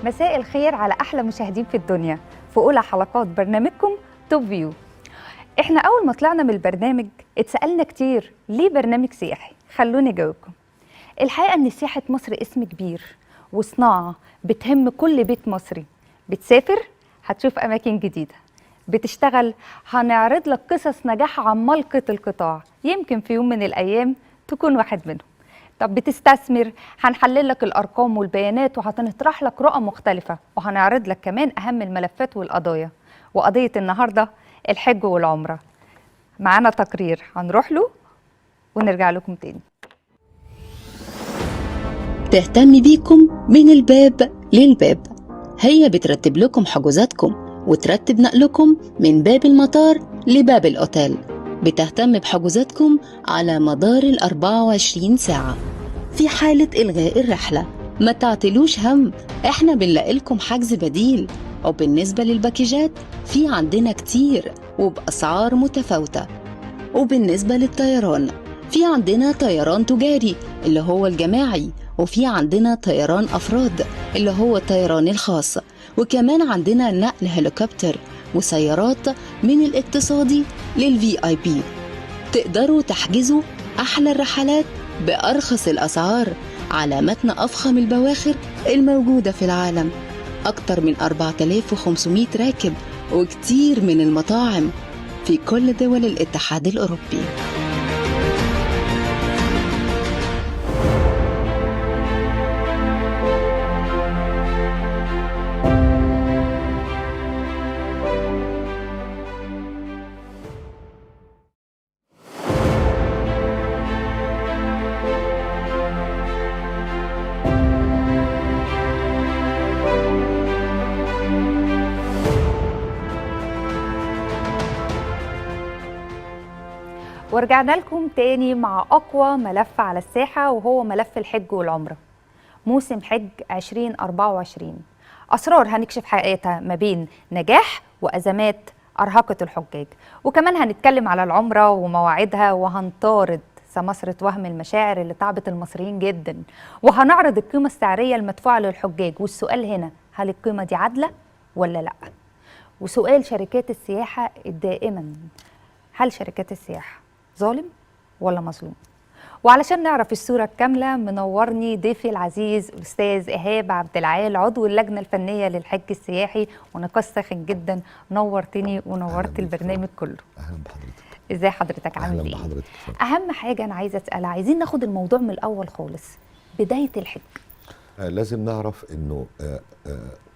مساء الخير على أحلى مشاهدين في الدنيا في أولى حلقات برنامجكم Top View. إحنا أول ما طلعنا من البرنامج اتسألنا كتير ليه برنامج سياحي؟ خلوني أجاوبكم. الحقيقة إن سياحة مصر اسم كبير وصناعة بتهم كل بيت مصري. بتسافر هتشوف أماكن جديدة، بتشتغل هنعرض لك قصص نجاح عمالقة القطاع، يمكن في يوم من الأيام تكون واحد منهم. طب بتستثمر هنحلل لك الأرقام والبيانات وهنطرح لك رؤى مختلفة، وهنعرض لك كمان أهم الملفات والقضايا. وقضية النهاردة الحج والعمرة. معانا تقرير هنروح له ونرجع لكم تاني. تهتم بيكم من الباب للباب، هي بترتب لكم حجوزاتكم وترتب نقلكم من باب المطار لباب الأوتيل. بتهتم بحجوزاتكم على مدار 24 ساعة. في حالة إلغاء الرحلة ما تعتلوش هم، احنا بنلاقي لكم حجز بديل. وبالنسبة للباكجات في عندنا كتير وبأسعار متفاوتة. وبالنسبة للطيران في عندنا طيران تجاري اللي هو الجماعي، وفي عندنا طيران أفراد اللي هو الطيران الخاص، وكمان عندنا نقل هليكوبتر وسيارات من الاقتصادي لل VIP. تقدروا تحجزوا أحلى الرحلات بأرخص الأسعار على متن أفخم البواخر الموجودة في العالم، أكتر من 4500 راكب وكتير من المطاعم في كل دول الاتحاد الأوروبي. ورجعنا لكم تاني مع أقوى ملف على الساحة، وهو ملف الحج والعمرة. موسم حج 2024 أسرار هنكشف حقيقتها ما بين نجاح وأزمات أرهقت الحجاج، وكمان هنتكلم على العمرة ومواعيدها، وهنطارد سمسرة وهم المشاعر اللي تعبت المصريين جدا، وهنعرض القيمة السعرية المدفوعة للحجاج. والسؤال هنا، هل القيمة دي عادلة ولا لأ؟ وسؤال شركات السياحة دائما، هل شركات السياحة ظالم ولا مظلوم؟ وعلشان نعرف الصورة الكاملة منورني ضيفي العزيز أستاذ إيهاب عبد العال، عضو اللجنة الفنية للحج السياحي، ونقاش ساخن جدا. نورتني ونورت البرنامج كله. أهلا بحضرتك. ازاي حضرتك، عامل ايه؟ أهلا بحضرتك. أهم حاجة أنا عايزة أسألها، عايزين ناخد الموضوع من الأول خالص، بداية الحج. لازم نعرف إنه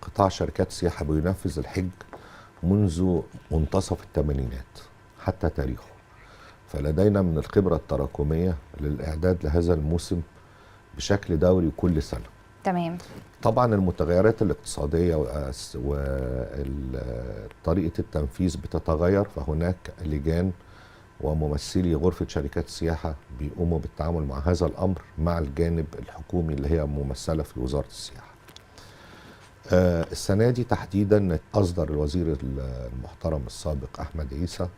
قطاع شركات السياحة بينفذ الحج منذ منتصف الثمانينات حتى تاريخه، فلدينا من الخبرة التراكمية للإعداد لهذا الموسم بشكل دوري كل سنة. تمام. طبعا المتغيرات الاقتصادية وطريقة التنفيذ بتتغير، فهناك لجان وممثلي غرفة شركات السياحة بيقوموا بالتعامل مع هذا الأمر مع الجانب الحكومي اللي هي ممثلة في وزارة السياحة. السنة دي تحديدا أصدر الوزير المحترم السابق أحمد عيسى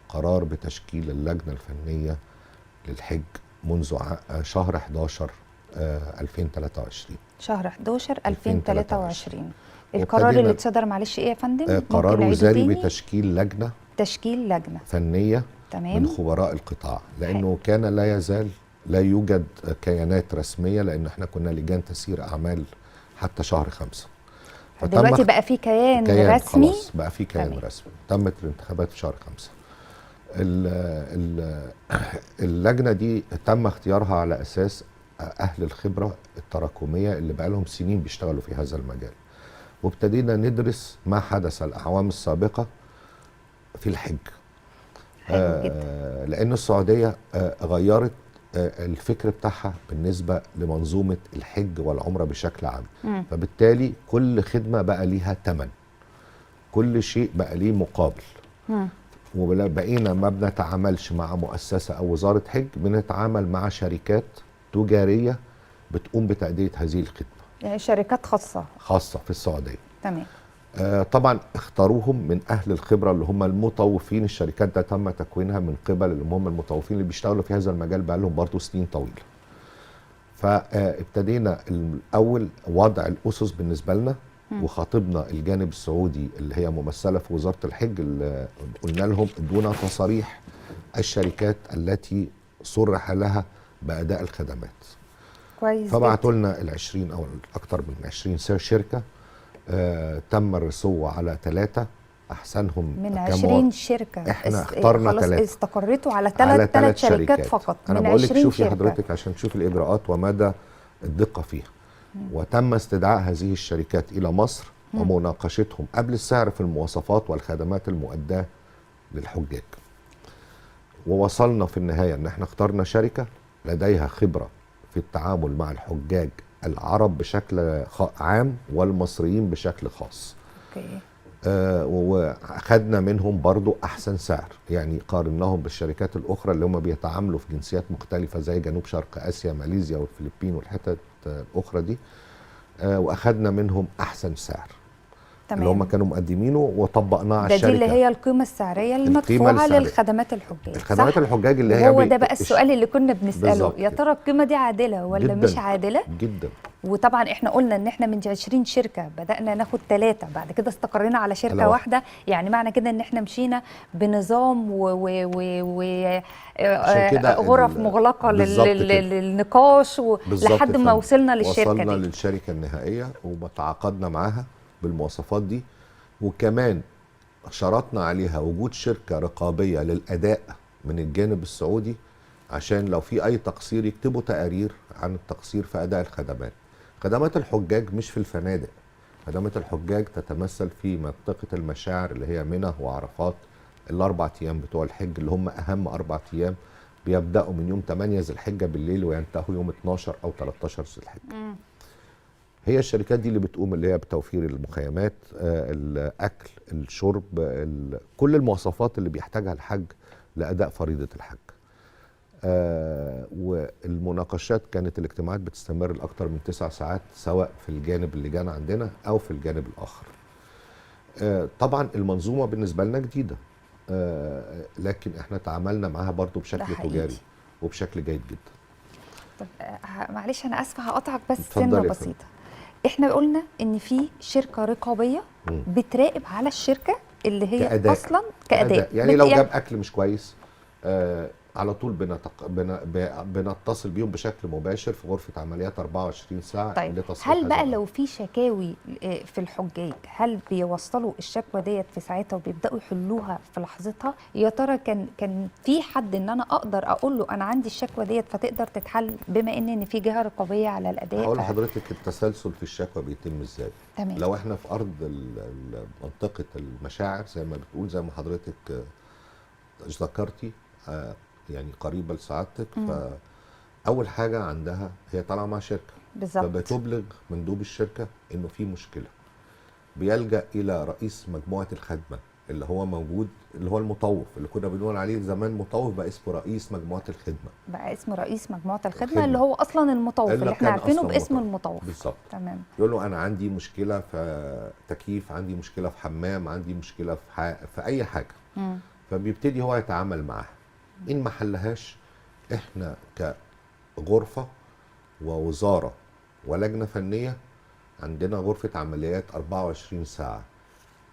قرار بتشكيل اللجنة الفنية للحج منذ شهر 11 2023. شهر 11 2023. القرار اللي اتصدر، معلش ايه يا فندم؟ قرار وزاري بتشكيل لجنة، تشكيل لجنة فنية. تمام. من خبراء القطاع، لأنه كان لا يزال لا يوجد كيانات رسمية، لأن احنا كنا لجان تسيير أعمال حتى شهر 5. دلوقتي بقى في كيان رسمي، خلاص بقى في كيان. تمام. رسمي. تمت الانتخابات في شهر 5. اللجنة دي تم اختيارها على أساس أهل الخبرة التراكمية اللي بقالهم سنين بيشتغلوا في هذا المجال، وابتدينا ندرس ما حدث الأعوام السابقة في الحج. لأن السعودية غيرت الفكر بتاعها بالنسبة لمنظومة الحج والعمرة بشكل عام. فبالتالي كل خدمة بقى ليها ثمن، كل شيء بقى ليه مقابل. وبقينا ما بنتعاملش مع مؤسسة أو وزارة حج، بنتعامل مع شركات تجارية بتقوم بتأدية هذه الخدمة، يعني شركات خاصة في السعودية. تمام. طبعا اختاروهم من أهل الخبرة اللي هم المطوفين. الشركات ده تم تكوينها من قبل اللي هم المطوفين اللي بيشتغلوا في هذا المجال بقى لهم برضه سنين طويلة. فابتدينا الأول وضع الأسس بالنسبة لنا وخاطبنا الجانب السعودي اللي هي ممثلة في وزارة الحج، اللي قلنا لهم ادونا تصاريح الشركات التي صرح لها باداء الخدمات. كويس. فبعتوا لنا ال 20 او اكثر من 20 شركة. تم الرسو على 3 احسنهم من 20 شركة. احنا اخترنا 3. استقريتوا على 3 شركات فقط. انا بقول لك شوفي حضرتك عشان تشوفي الاجراءات ومدى الدقة فيها. وتم استدعاء هذه الشركات الى مصر ومناقشتهم قبل السعر في المواصفات والخدمات المؤداه للحجاج. ووصلنا في النهاية ان احنا اخترنا شركة لديها خبره في التعامل مع الحجاج العرب بشكل عام والمصريين بشكل خاص. okay. واخدنا منهم برضو احسن سعر، يعني قارناهم بالشركات الاخرى اللي هم بيتعاملوا في جنسيات مختلفة زي جنوب شرق اسيا، ماليزيا والفلبين والحتت الاخرى دي، واخدنا منهم احسن سعر. تمام. اللي هم كانوا مقدمينه وطبقناه على الشركة. ده دي اللي هي القيمة السعرية المدفوعه للخدمات الحجاج. الخدمات الحجاج اللي هي هو ده بقى السؤال اللي كنا بنساله، يا ترى القيمة دي عادلة ولا جداً مش عادلة؟ جدا. وطبعا احنا قلنا ان احنا من 20 شركة بدانا ناخد 3، بعد كده استقرينا على شركة واحدة، يعني معنى كده ان احنا مشينا بنظام و غرف مغلقة للنقاش لحد ما وصلنا للشركة دي. وصلنا للشركة النهائية وتعاقدنا معاها بالمواصفات دي، وكمان شرطنا عليها وجود شركة رقابية للأداء من الجانب السعودي عشان لو في أي تقصير يكتبوا تقارير عن التقصير في أداء الخدمات. خدمات الحجاج مش في الفنادق، خدمات الحجاج تتمثل في منطقة المشاعر اللي هي منى وعرفات، ال4 أيام بتوع الحج اللي هم أهم 4 أيام، بيبدأوا من يوم 8 ذي الحجة بالليل وينتهوا يوم 12 أو 13 ذي الحجة. هي الشركات دي اللي بتقوم اللي هي بتوفير المخيمات، الاكل، الشرب، كل المواصفات اللي بيحتاجها الحج لاداء فريضة الحج. والمناقشات كانت الاجتماعات بتستمر لاكثر من 9 ساعات سواء في الجانب اللي جانا عندنا او في الجانب الاخر. طبعا المنظومة بالنسبة لنا جديدة، لكن احنا تعاملنا معاها برضو بشكل تجاري وبشكل جيد جدا. طب معلش انا اسفه هقطعك بس سنة بسيطة. احنا قلنا ان في شركة رقابية بتراقب على الشركة اللي هي كأداء. اصلا كأداء. يعني لو جاب اكل مش كويس على طول بنتصل بيهم بشكل مباشر في غرفة عمليات 24 ساعة. طيب هل بقى لو في شكاوي في الحجاج هل بيوصلوا الشكوى ديت في ساعتها وبيبداوا يحلوها في لحظتها؟ يا ترى كان في حد ان انا اقدر اقول له انا عندي الشكوى ديت فتقدر تتحل بما ان في جهة رقابية على الاداء؟ هقول لحضرتك التسلسل في الشكوى بيتم ازاي. تمام. لو احنا في ارض منطقة المشاعر زي ما بتقول، زي ما حضرتك ذكرتي يعني قريبه لسعادتك، فاول حاجة عندها هي طالعه مع شركة بالظبط، فبتبلغ مندوب الشركة انه في مشكلة، بيلجا الى رئيس مجموعة الخدمة اللي هو موجود، اللي هو المطوف اللي كنا بنقول عليه زمان مطوف، بقى اسمه رئيس مجموعة الخدمة. بقى اسمه رئيس مجموعة الخدمة اللي هو اصلا المطوف اللي احنا عارفينه باسم المطوف بالظبط. تمام. يقول له انا عندي مشكلة في تكييف، عندي مشكلة في حمام، عندي مشكلة في اي حاجة. فبيبتدي هو يتعامل معاها. إن ما حلهاش إحنا كغرفة ووزارة ولجنة فنية عندنا غرفة عمليات 24 ساعة،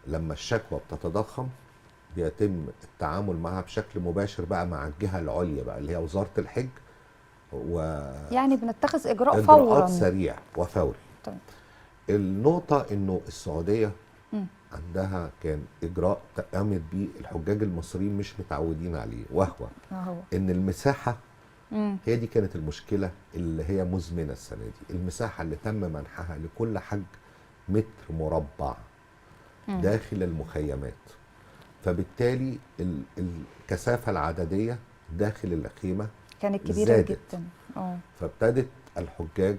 لما الشكوى بتتضخم بيتم التعامل معها بشكل مباشر بقى مع الجهة العليا بقى اللي هي وزارة الحج، يعني بنتخذ إجراء فورا، إجراءات سريع وفوري. طيب. النقطة إنه السعودية عندها كان إجراء قامت بيه الحجاج المصريين مش متعودين عليه، وهو إن المساحة هي دي كانت المشكلة اللي هي مزمنة السنة دي، المساحة اللي تم منحها لكل حج متر مربع داخل المخيمات، فبالتالي الكثافة العددية داخل الخيمة كانت كبيرة جدا. فابتدت الحجاج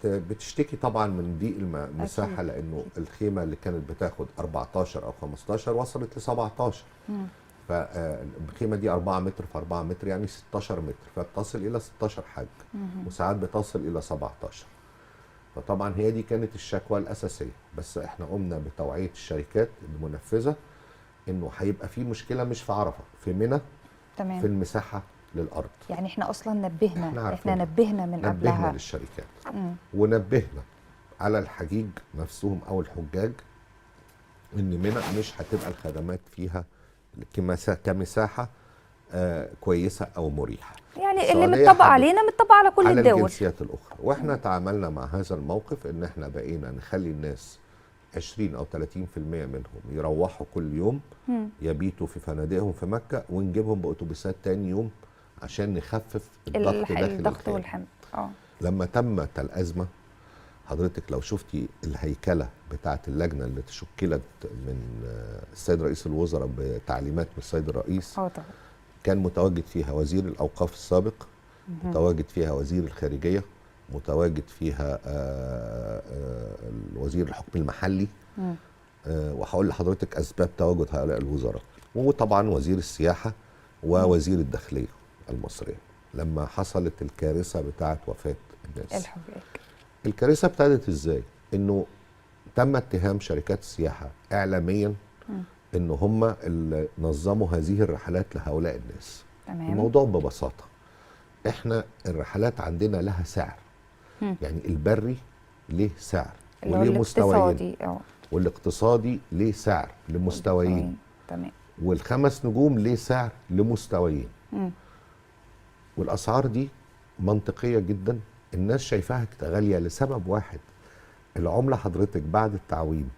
بتشتكي طبعا من ضيق المساحة، لانه الخيمة اللي كانت بتاخد 14 او 15 وصلت ل 17. فالخيمه دي 4 متر في 4 متر يعني 16 متر، فبتصل الى 16 حاج، وساعات بتصل الى 17. فطبعا هي دي كانت الشكوى الاساسية. بس احنا قمنا بتوعيه الشركات المنفذه انه هيبقى في مشكلة مش في عرفه، في منى. تمام. في المساحة للارض. يعني احنا اصلا نبهنا، احنا نبهنا من قبلها، نبهنا للشركات. ونبهنا على الحجيج نفسهم او الحجاج ان منى مش هتبقى الخدمات فيها كمساحه كويسة او مريحه. يعني اللي متطبق علينا متطبق على كل على الدول، الجنسيات الاخرى. واحنا تعاملنا مع هذا الموقف ان احنا بقينا نخلي الناس 20 او 30% منهم يروحوا كل يوم يبيتوا في فنادقهم في مكة، ونجيبهم باتوبيسات تاني يوم عشان نخفف الضغط داخل الضغط والحمل. لما تمت الازمة حضرتك لو شفتي الهيكله بتاعه اللجنة اللي تشكلت من السيد رئيس الوزراء بتعليمات من السيد الرئيس، طبعا كان متواجد فيها وزير الاوقاف السابق، متواجد فيها وزير الخارجية، متواجد فيها الوزير الحكم المحلي، وهقول لحضرتك اسباب تواجد هؤلاء الوزراء، وطبعا وزير السياحة ووزير الداخلية المصرية. لما حصلت الكارثة بتاعه وفاه الناس، الكارثة ابتدت ازاي؟ انه تم اتهام شركات السياحة اعلاميا ان هم اللي نظموا هذه الرحلات لهؤلاء الناس. تمام. الموضوع ببساطة احنا الرحلات عندنا لها سعر. يعني البري ليه سعر وليه مستويين، والاقتصادي ليه سعر لمستويين. تمام. والخمس نجوم ليه سعر لمستويين. والاسعار دي منطقية جدا، الناس شايفاها غالية لسبب واحد، العملة حضرتك بعد التعويم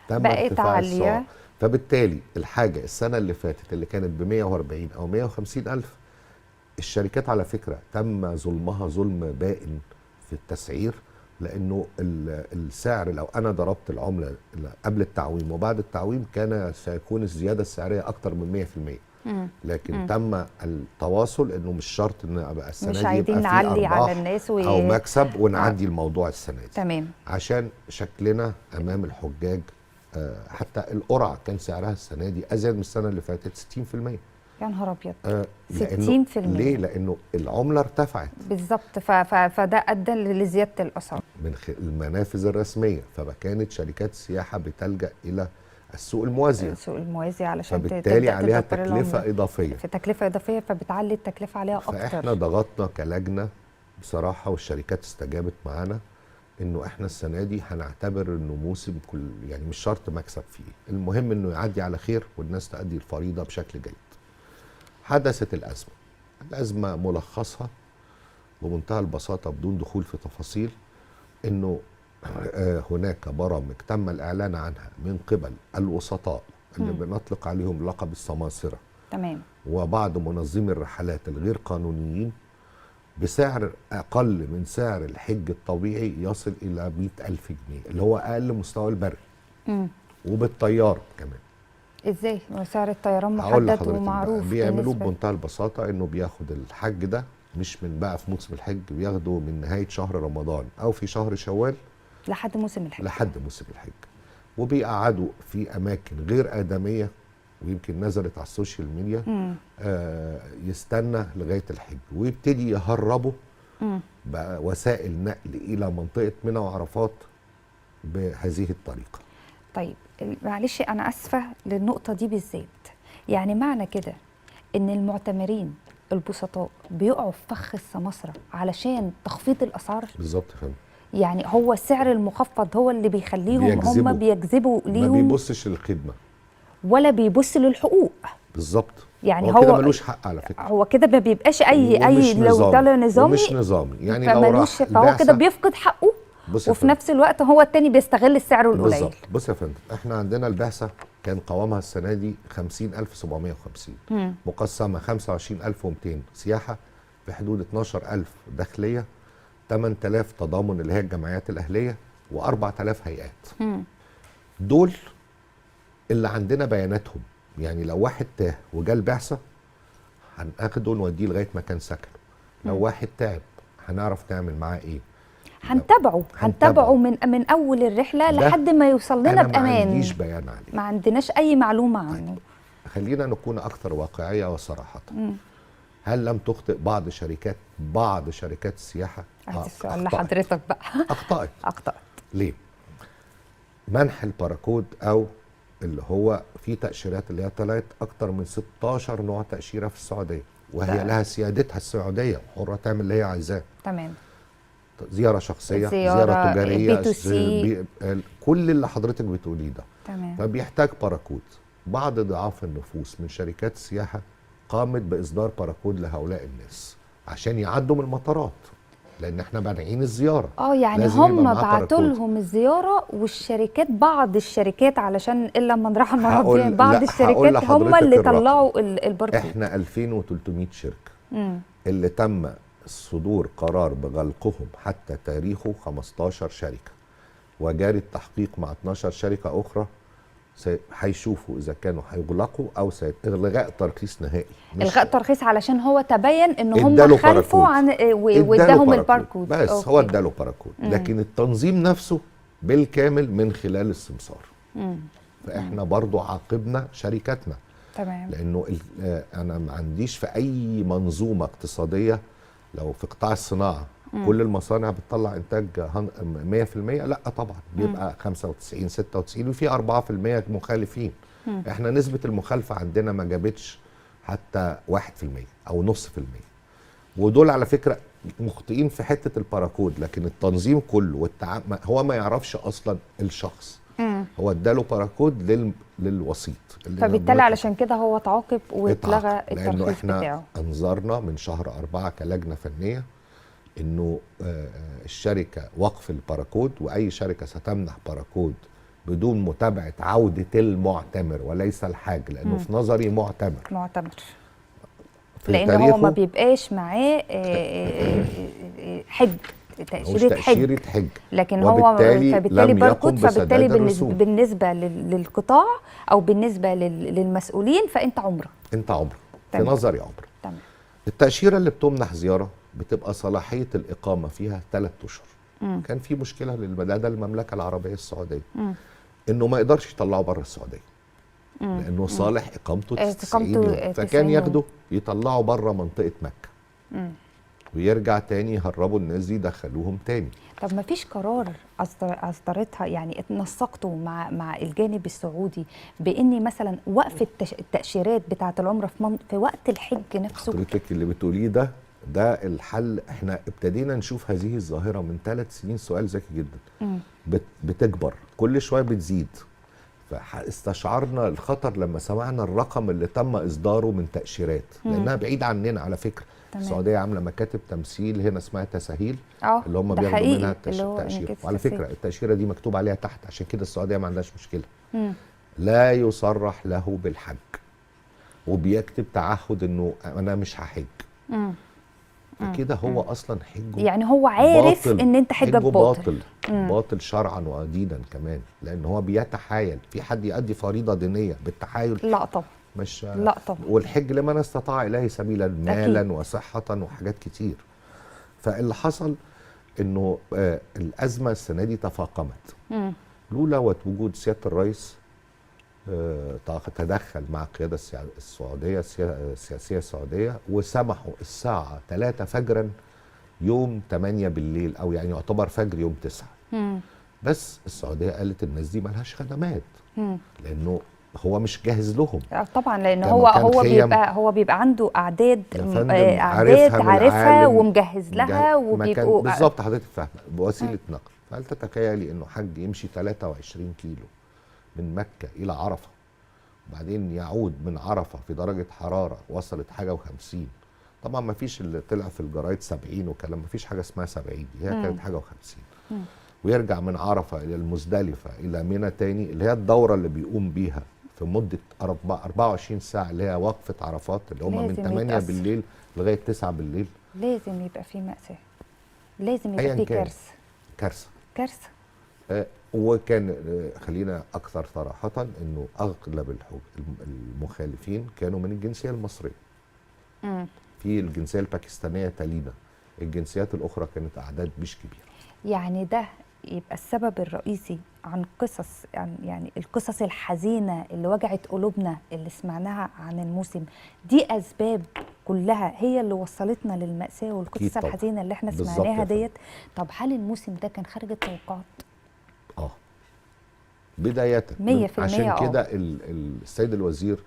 تم بقت عالية، فبالتالي الحاجة السنة اللي فاتت اللي كانت ب 140 او 150 الف، الشركات على فكرة تم ظلمها ظلم بائن في التسعير، لانه السعر لو انا ضربت العملة قبل التعويم وبعد التعويم كان سيكون الزيادة السعرية اكتر من 100%. لكن تم التواصل انه مش شرط ان ابقى السنة مش دي عايزين يبقى في نعلي ارباح على الناس او مكسب ونعدي الموضوع السنة دي. تمام. عشان شكلنا امام الحجاج، حتى القرعة كان سعرها السنة دي ازيد من السنة اللي فاتت 60%. يا نهار ابيض، 60%. ليه؟ لانه العملة ارتفعت بالظبط، فده ادى لزيادة الاسعار من المنافذ الرسمية، فكانت شركات السياحة بتلجا الى السوق الموازي، السوق الموازي علشان فبالتالي عليها تكلفة اضافية، في تكلفة اضافية فبتعلي التكلفة عليها اكتر. فاحنا ضغطنا كلجنه بصراحة، والشركات استجابت معانا انه احنا السنة دي هنعتبر انه موسم كل، يعني مش شرط مكسب فيه، المهم انه يعدي على خير والناس تأدي الفريضة بشكل جيد. حدثت الازمة، الازمة ملخصها بمنتهى البساطة بدون دخول في تفاصيل، انه هناك برامج تم الإعلان عنها من قبل الوسطاء اللي بنطلق عليهم لقب السماسرة، تمام، وبعض منظمي الرحلات الغير قانونيين بسعر أقل من سعر الحج الطبيعي يصل إلى 100,000 جنيه اللي هو أقل مستوى البري، وبالطيارة كمان. إزاي؟ سعر الطيران محدد ومعروف. بيعملوه بمنتهى البساطة إنه بياخد الحج ده مش من بقى في موسم الحج، بياخده من نهاية شهر رمضان أو في شهر شوال لحد موسم الحج، لحد موسم الحج، وبيقعدوا في اماكن غير ادميه، ويمكن نزلت على ال social media، يستنى لغاية الحج ويبتدي يهربوا بقى وسائل نقل الى منطقة منى وعرفات بهذه الطريقة. طيب معلش انا اسفه للنقطة دي بالذات، يعني معنى كده ان المعتمرين البسطاء بيقعوا في فخ السماسره علشان تخفيض الاسعار؟ بالظبط يا فندم. يعني هو السعر المخفض هو اللي بيخليهم هم بيجذبوا ليهم، ما بيبصش للخدمة ولا بيبص للحقوق. بالظبط. يعني هو كده ملوش حق على فكرة، هو كده ما بيبقاش اي لو ده نظامي مش نظامي، يعني لو راح فهو كده بيفقد حقه، وفي نفس الوقت هو التاني بيستغل السعر القليل. بالظبط. بص يا فندم، احنا عندنا البعثة كان قوامها السنة دي 50,750، مقسمة 25,200 سياحة، في حدود 12,000 داخلية، 8000 تضامن اللي هي الجمعيات الأهلية، و4000 هيئات. دول اللي عندنا بياناتهم، يعني لو واحد تاه وجا البعثة هناخده نوديه لغاية مكان سكنه، لو واحد تعب هنعرف نعمل معاه ايه، هنتابعه من اول الرحلة لحد ما يوصل لنا بامان. ما عنديش بيان عليه، ما عندناش اي معلومة عنه. طيب. خلينا نكون اكثر واقعية وصراحة. هل لم تخطئ بعض شركات السياحة؟ السؤال لحضرتك بقى. اخطأت ليه؟ منح الباراكود او اللي هو في تأشيرات اللي هي طلعت اكتر من 16 نوع تأشيرة في السعودية، وهي لها سيادتها السعودية، حرة تعمل اللي هي عايزاه. تمام. زيارة شخصية، زيارة تجارية، B2C. كل اللي حضرتك بتقوليه ده. تمام. فبيحتاج باراكود. بعض ضعاف النفوس من شركات السياحة قامت باصدار باراكود لهؤلاء الناس عشان يعدوا من المطارات، لان احنا مانعين الزيارة. يعني هم بعتوا لهم الزيارة، والشركات بعض الشركات علشان الا من رحم ربي، بعض الشركات هم اللي طلعوا الباركود. احنا 2300 شركة اللي تم صدور قرار بغلقهم حتى تاريخه 15 شركة، وجاري التحقيق مع 12 شركة اخرى. هيشوفوا اذا كانوا هيغلقوا او الغاء ترخيص نهائي. الغاء ترخيص علشان هو تبين ان هم خالفوا عن واداهم الباركود بس. okay. هو اداله باركود، لكن التنظيم نفسه بالكامل من خلال السمسار. فاحنا برضو عاقبنا شركاتنا. تمام. لانه انا ما عنديش في اي منظومة اقتصادية، لو في قطاع الصناعة كل المصانع بتطلع انتاج 100%، لا طبعا بيبقى 95 96 وفي 4% مخالفين. احنا نسبه المخالفة عندنا ما جابتش حتى 1% او 0.5%، ودول على فكرة مخطئين في حتة الباراكود، لكن التنظيم كله هو ما يعرفش اصلا الشخص. هو اداله باراكود للوسيط، فبالتالي علشان كده هو تعاقب واتلغى الترخيص بتاعه. لانه احنا انظرنا من شهر 4 كلجنه فنية انه الشركة وقف الباراكود، واي شركة ستمنح باراكود بدون متابعه عوده المعتمر وليس الحاج، لانه في نظري معتمر لان هو ما بيبقاش معاه حج، تأشيرة حج، لكن هو فبالتالي باركود، فبالتالي بالنسبة للقطاع او بالنسبة للمسؤولين فانت عمره، انت عمره في نظري عمره. تمام. التأشيرة اللي بتمنح زيارة بتبقى صلاحية الإقامة فيها 3 أشهر. كان في مشكلة لدى المملكة العربية السعودية إنه ما يقدرش يطلعه بره السعودية، لأنه صالح إقامته 90 يوم، فكان ياخده يطلعه بره منطقة مكة ويرجع تاني، يهربوا الناس دي يدخلوهم تاني. طب ما فيش قرار اصدرتها، يعني اتنسقتوا مع الجانب السعودي بان مثلا وقف التاشيرات بتاعه العمرة في وقت الحج نفسه؟ حضرتك اللي بتقوليه ده الحل. احنا ابتدينا نشوف هذه الظاهرة من 3 سنين. سؤال ذكي جدا. بتكبر كل شوية، بتزيد. فاستشعرنا الخطر لما سمعنا الرقم اللي تم اصداره من تاشيرات، لانها بعيد عننا على فكرة. تمام. السعودية عامله مكاتب تمثيل هنا اسمها تساهيل، اللي هم بياخدوا منها التاشيره. وعلى فكرة التاشيره دي مكتوب عليها تحت، عشان كده السعودية ما عندهاش مشكلة. لا يصرح له بالحج، وبيكتب تعهد انه انا مش هحج. فكده هو اصلا حجه، يعني هو عارف باطل، ان انت حجك باطل. باطل شرعا ودينا كمان، لان هو بيتحايل. في حد يؤدي فريضة دينية بالتحايل؟ لا طبعا، مش لا طبعا. والحج لمن استطاع اليه سبيلا، مالا وصحة وحاجات كتير. فاللي حصل انه الازمة السنة دي تفاقمت. لولا وجود سيادة الرئيس تدخل مع القيادة السعودية السياسية السعودية، وسمحوا الساعة 3 فجرا يوم 8 بالليل، او يعني يعتبر فجر يوم 9. بس السعودية قالت الناس دي مالهاش خدمات، لانه هو مش جاهز لهم. طبعا، لان هو بيبقى عنده اعداد عارفها ومجهز لها، وبيبقوا بالظبط. حضرتك فاهمه بوسيلة نقل. فهل تتخيلي انه حج يمشي 23 كيلو من مكة الى عرفه، وبعدين يعود من عرفه في درجه حرارة وصلت حاجة و50؟ طبعا ما فيش اللي طلع في الجرايد 70 وكلام، ما فيش حاجة اسمها 70 دي، هي كانت حاجة و50. ويرجع من عرفه الى المزدلفة الى منى تاني، اللي هي الدورة اللي بيقوم بيها في مده 24 ساعة، اللي هي وقفه عرفات، اللي هم من 8 بالليل لغاية 9 بالليل. لازم يبقى في مأساة، لازم يبقى في كارثة. كارثة. وكان خلينا اكثر صراحة، انه اغلب المخالفين كانوا من الجنسية المصرية. في الجنسية الباكستانيه تلينا، الجنسيات الاخرى كانت اعداد مش كبيرة. يعني ده يبقى السبب الرئيسي عن قصص، يعني القصص الحزينة اللي وجعت قلوبنا اللي سمعناها عن الموسم دي، اسباب كلها هي اللي وصلتنا للمأساة والقصص الحزينة اللي احنا سمعناها ديت. طب هل الموسم ده كان خارج التوقعات؟ بداية 100%. عشان كده السيد الوزير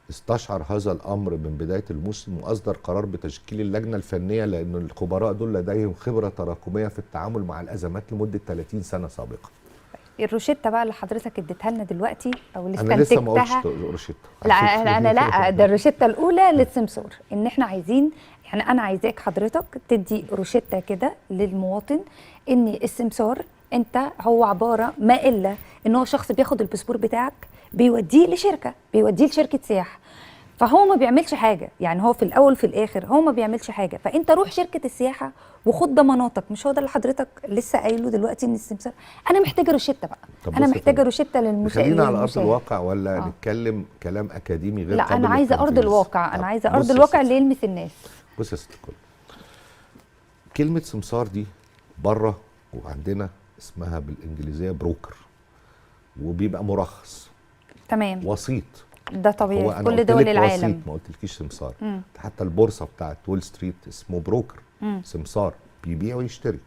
استشعر هذا الامر من بداية الموسم واصدر قرار بتشكيل اللجنة الفنية، لان الخبراء دول لديهم خبره تراكمية في التعامل مع الازمات لمدة 30 سنة سابقه. الروشته بقى اللي حضرتك اديتها لنا دلوقتي او اللي انا لسه ما استنتجتها، قلتش روشته. لا انا لا، ده الروشته الاولى للسمسار، ان احنا عايزين، يعني انا عايزاك حضرتك تدي روشته كده للمواطن ان السمسار انت هو عبارة ما الا ان هو شخص بياخد الباسبور بتاعك بيوديه لشركة، بيوديه لشركة سياحة، فهو ما بيعملش حاجة، يعني هو في الاول في الاخر هو ما بيعملش حاجة، فانت روح شركة السياحة وخد ضماناتك. مش هو ده اللي حضرتك لسه قايله دلوقتي ان السمسار؟ انا محتاجه روشته بقى، انا محتاجه روشته للمشاهد. خلينا على ارض الواقع ولا نتكلم كلام اكاديمي غير لا قابل؟ انا عايزه ارض الواقع، انا عايزه ارض الواقع اللي يلمس الناس. بص يا ست الكل، كلمة سمسار دي بره وعندنا اسمها بالانجليزية broker، وبيبقى مرخص، تمام، وسيط، ده طبيعي في كل دول العالم. وسيط، ما قلتلكيش سمسار. حتى البورصة بتاعت وول ستريت اسمه broker، سمسار بيبيع ويشتري.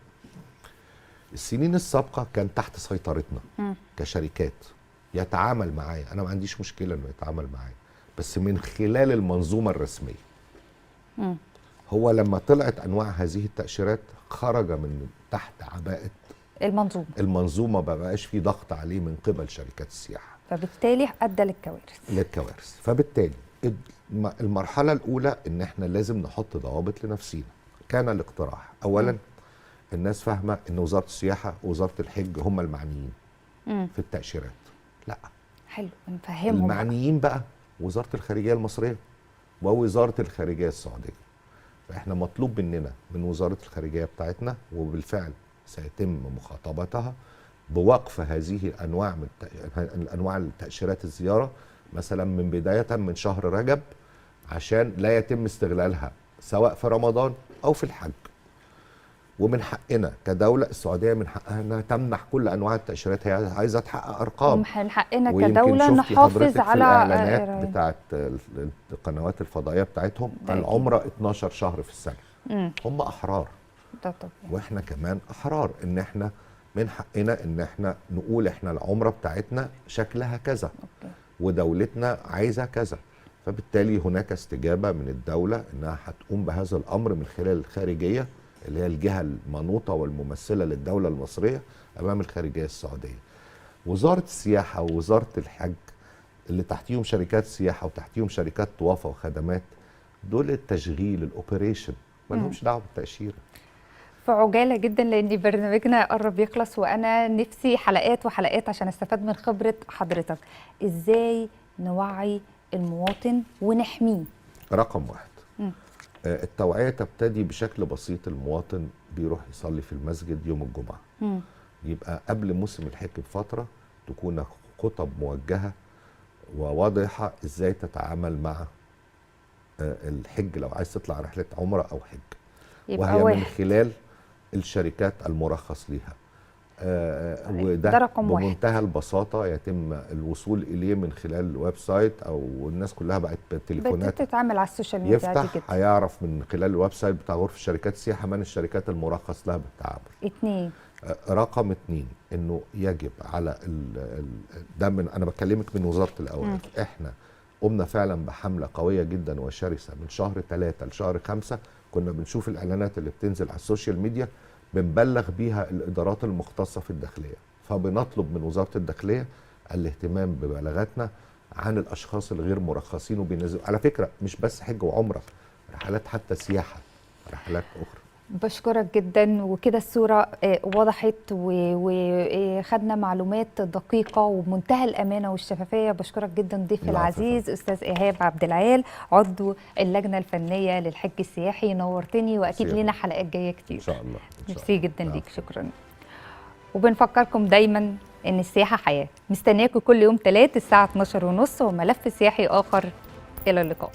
السنين السابقة كان تحت سيطرتنا كشركات، يتعامل معايا، انا ما عنديش مشكلة انه يتعامل معايا، بس من خلال المنظومة الرسمية. هو لما طلعت انواع هذه التاشيرات خرج من تحت عباءه المنظومة، ما بقاش في ضغط عليه من قبل شركات السياحة، فبالتالي ادى للكوارث. فبالتالي المرحلة الاولى ان احنا لازم نحط ضوابط لنفسينا. كان الاقتراح اولا الناس فاهمه ان وزارة السياحة ووزارة الحج هم المعنيين في التاشيرات. لا، حلو، نفهمهم المعنيين بقى وزارة الخارجية المصرية ووزارة الخارجية السعودية. فاحنا مطلوب مننا من وزارة الخارجية بتاعتنا، وبالفعل سيتم مخاطبتها بوقف هذه الانواع من الانواع التاشيرات الزيارة مثلا من بداية من شهر رجب، عشان لا يتم استغلالها سواء في رمضان او في الحج. ومن حقنا كدولة، السعودية من حقها انها تمنح كل انواع التاشيرات، هي عايزه تحقق ارقام. من حقنا كدولة نحافظ على الاعلانات بتاعت القنوات الفضائية بتاعتهم، العمرة 12 شهر في السنة. هم احرار، ده طبيعي، واحنا كمان احرار ان احنا من حقنا ان احنا نقول احنا العمرة بتاعتنا شكلها كذا، okay، ودولتنا عايزه كذا. فبالتالي هناك استجابة من الدولة انها هتقوم بهذا الامر من خلال الخارجية اللي هي الجهة المنوطة والممثله للدولة المصرية امام الخارجية السعودية. وزارة السياحة ووزارة الحج اللي تحتيهم شركات سياحة وتحتيهم شركات طوافه وخدمات، دول التشغيل ال operation، ما لهمش دعوه بالتاشيره. في عجالة جدا لان برنامجنا قرب يخلص، وانا نفسي حلقات وحلقات عشان استفاد من خبره حضرتك. ازاي نوعي المواطن ونحميه؟ رقم واحد، التوعية تبتدي بشكل بسيط. المواطن بيروح يصلي في المسجد يوم الجمعة، يبقى قبل موسم الحج بفترة تكون خطب موجهة وواضحة ازاي تتعامل مع الحج لو عايز تطلع رحله عمره او حج، وهي واحد. من خلال الشركات المرخص ليها. وده رقم بمنتهى واحد. البساطة يتم الوصول اليه من خلال ال website، او الناس كلها بقت بالتليفونات بتتعامل على ال social media، يفتح هيعرف من خلال ال website بتاع غرفة شركات السياحة من الشركات المرخص لها بالتعامل. 2. رقم 2، انه يجب على ده من انا بكلمك من وزارة الاوقاف، احنا قمنا فعلا بحمله قوية جدا وشرسه من شهر 3 لشهر 5. كنا بنشوف الاعلانات اللي بتنزل على ال social media بنبلغ بيها الادارات المختصة في الداخلية، فبنطلب من وزارة الداخلية الاهتمام ببلاغاتنا عن الاشخاص الغير مرخصين وبينزلوا. على فكرة مش بس حج وعمره، رحلات حتى سياحة، رحلات اخرى. بشكرك جدا، وكده الصورة وضحت وخدنا معلومات دقيقة وبمنتهى الأمانة والشفافية. بشكرك جدا ضيفي العزيز أستاذ إيهاب عبد العال، عضو اللجنة الفنية للحج السياحي. نورتني، وأكيد لنا حلقات جاية كتير إن شاء الله. ميرسي جدا ليك، شكرا. وبنفكركم دايما إن السياحة حياة. مستنياكم كل يوم 3 الساعة 12:30 وملف سياحي آخر. إلى اللقاء.